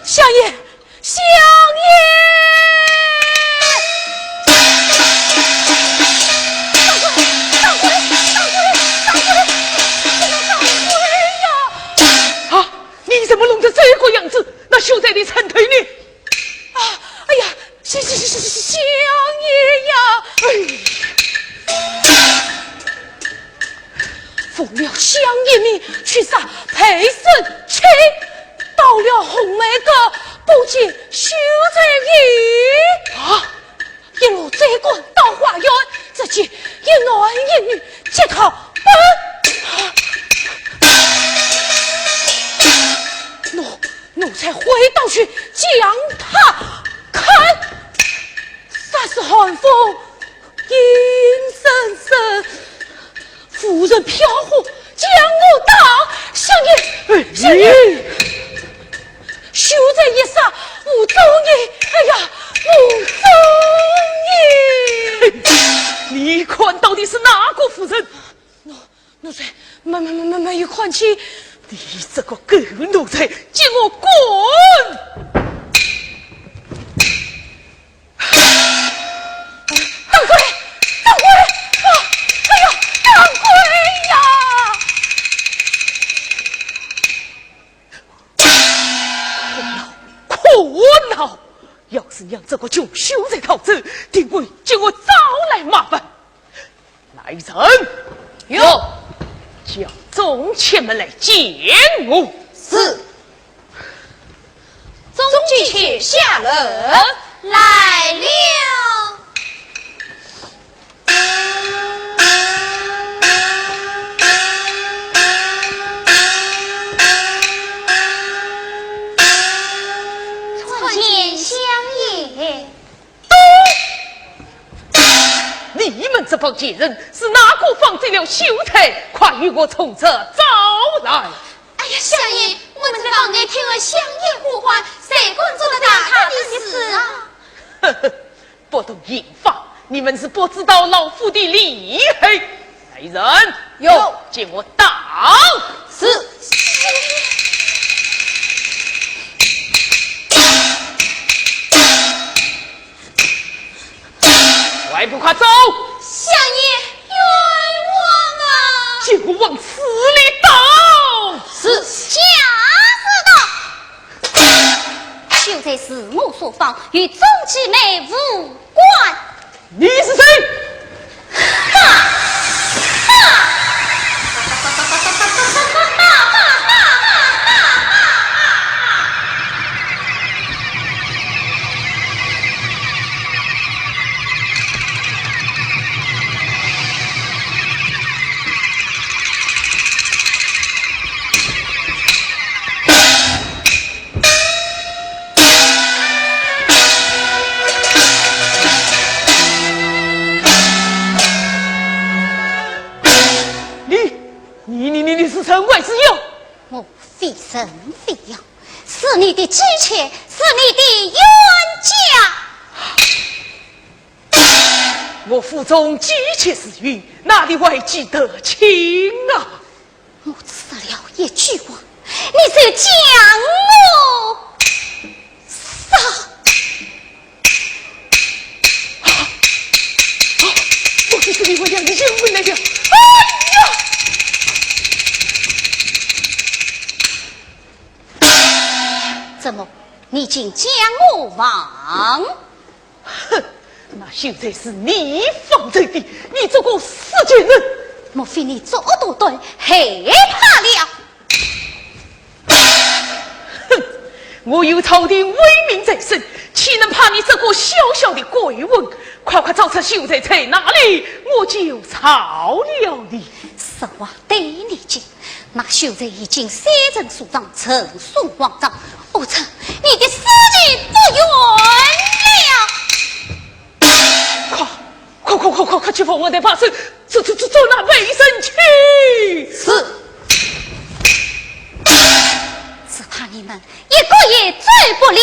相爷，相爷！掌柜，掌柜，掌柜，掌柜，掌柜呀！啊，你怎么弄得这个样子？那秀才的人呢？啊，哎呀，相，相，相，相爷呀！哎。 奉了相爷命去杀裴胜妻，到了红梅阁，不见秀才也。啊！一路追赶到花园，只见一男一女皆逃奔。奴，奴才回到去将他砍，杀死寒风 阴森森，夫人飘忽将我打，相爷，哎，相爷，秀才一杀无踪影，哎呀，无踪影。你看到底是哪个夫人？奴，奴才没，没，没，没，没有看见。你这个狗奴才，给我滚！ 掌柜，掌柜，啊，哎呀，掌柜呀！可恼，可恼！要是让这个穷秀才逃走，定会给我招来麻烦。来人，有，叫众且们来见我。是。 众下楼来了。参见相爷。 你们这帮贱人，是哪个放走了秀才？快与我从实招来！哎呀，相爷，我们在房内听了相爷呼唤，谁敢做得打他的事啊？呵呵，不懂刑法，你们是不知道老夫的厉害。来人，有，给我打！是。 快步快走！相爷，冤枉啊！给我往死里打！是。下士道。秀才是我所放，与鍾馗无关。你是谁？ 你，你，你，你，你是人还是妖？我非人非妖，是你的姬妾，是你的冤家。我府中姬妾是女，哪里还记得清啊？ 我只说了一句话，你就将我杀！啊！啊！我就是李文亮的冤魂来了！哎呀！怎么，你竟将我忘？ 哼，那秀才是你放走的，你这个死贱人！莫非你作恶多端，害怕了？哼，我有朝廷威名在身，岂能怕你这个小小的鬼魂？快快找出秀才在哪里，我就饶了你。实话对你讲， 那秀才已经三层纱帐，成送皇上，我看你的死期不远了。快，快，快，快，快，快去房门外把手，走，走，走，走，那背身去。是。只怕你们一个也走不了。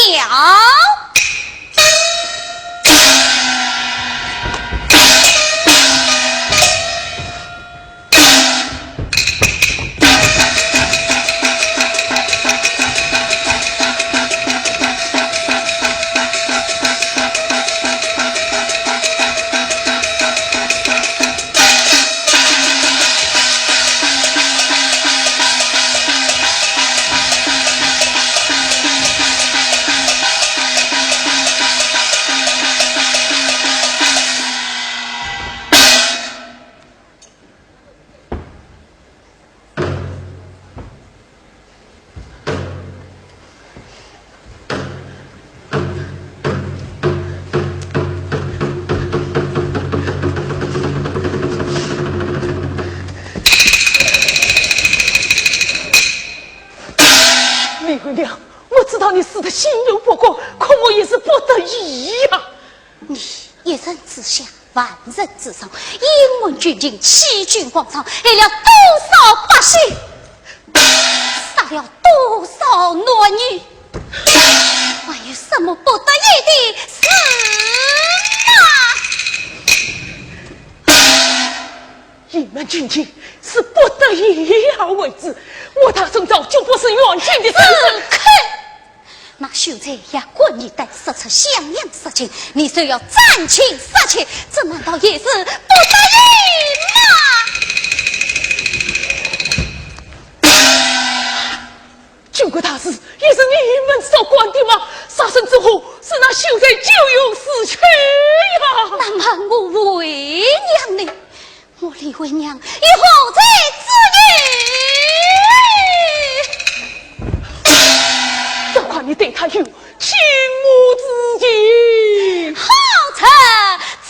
李文亮，我知道你死得心有不甘，可我也是不得已呀。 你一人之下，万人之上，英明君臣，欺君罔上，害了多少百姓，杀了多少男女，还有什么不得已的事吗？ 英明君臣是不得已而为之，我大清早就不是冤枉的。住口！那秀才也管你的说出襄阳实情，你就要斩情杀情，这难道也是不得已吗？ 郡国大事也是你们所管的吗？杀身之祸，是那秀才酒后死去呀。那么我为娘呢？我李为娘有何罪之有？这块你你对他有情母之情。好侄子！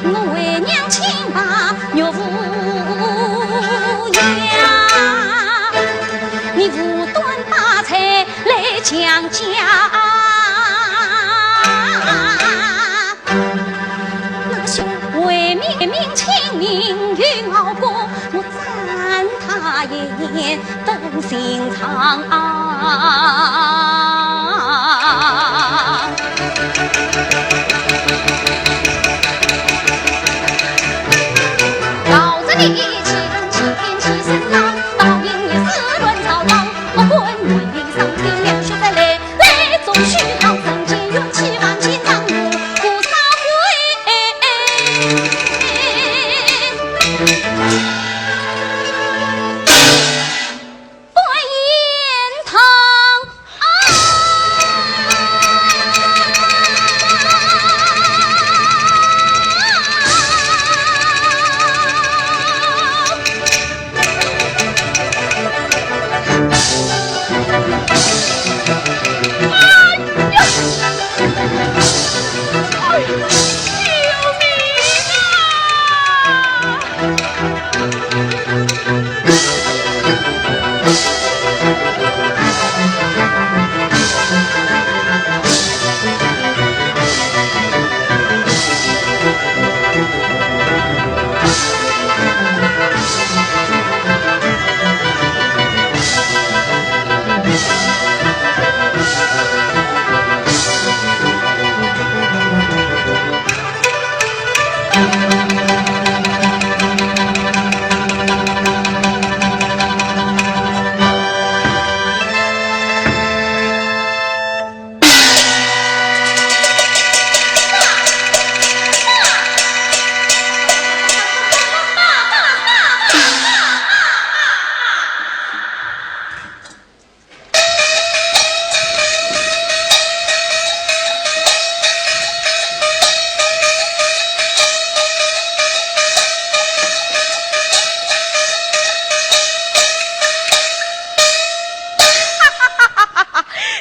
我为娘亲把岳父养，你无端把罪来强加。 那兄为民请命于敖官，我赞他一言本姓常啊。老子的义气，欺天欺人啊，报应也是乱糟糟，我官人民上天两袖在内。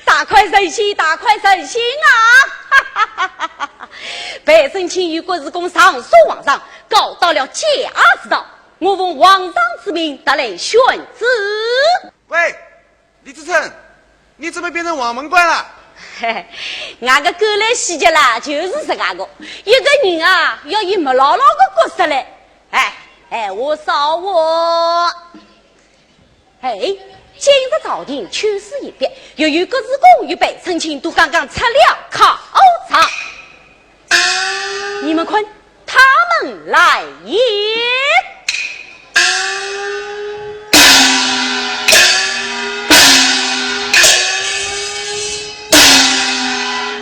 大快人心，大快人心啊！陪审卿与郭氏公上书皇上，告到了假字道，我奉皇上之命，特来宣旨。喂， 李自成，你怎么变成黄门怪了？嘿，俺个狗来洗脚啦，就是这个个，一个人啊，要以没牢牢个角色嘞。哎，闲话少话。哎，今日朝廷秋收一别，由于郭氏公与陪审卿都刚刚出了考场。 你们看，他们来也。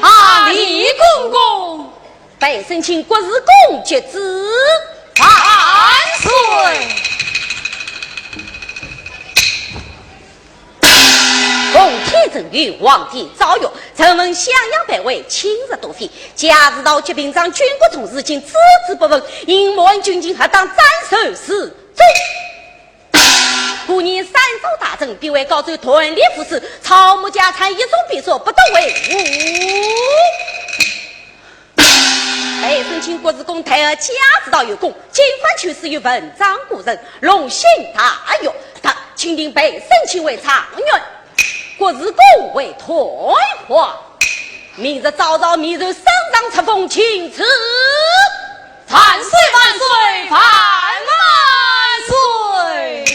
啊，李公公。陪审卿郭氏公接旨。万岁。 奉天承运，皇帝诏曰：臣闻襄阳被围，侵日多时，假使道及平章军国重事，竟置之不闻，隐瞒军情，何当斩首示众。故而三朝大臣，必为高奏断裂父子，草木家产一种比作，不得为伍。 哎，陪审卿郭氏公弹奏假字道有功，今番去世，有文章古人，龙心大悦，特钦定陪审卿为状元，郭氏公为太皇。明日早朝，密奏圣上册封，钦此。万岁，万岁，万万岁！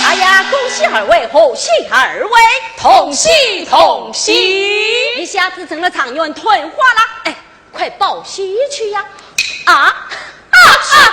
哎呀，恭喜二位，贺喜二位！同喜，同喜！一下子成了状元探花了，哎，快报喜去呀！啊，啊，啊，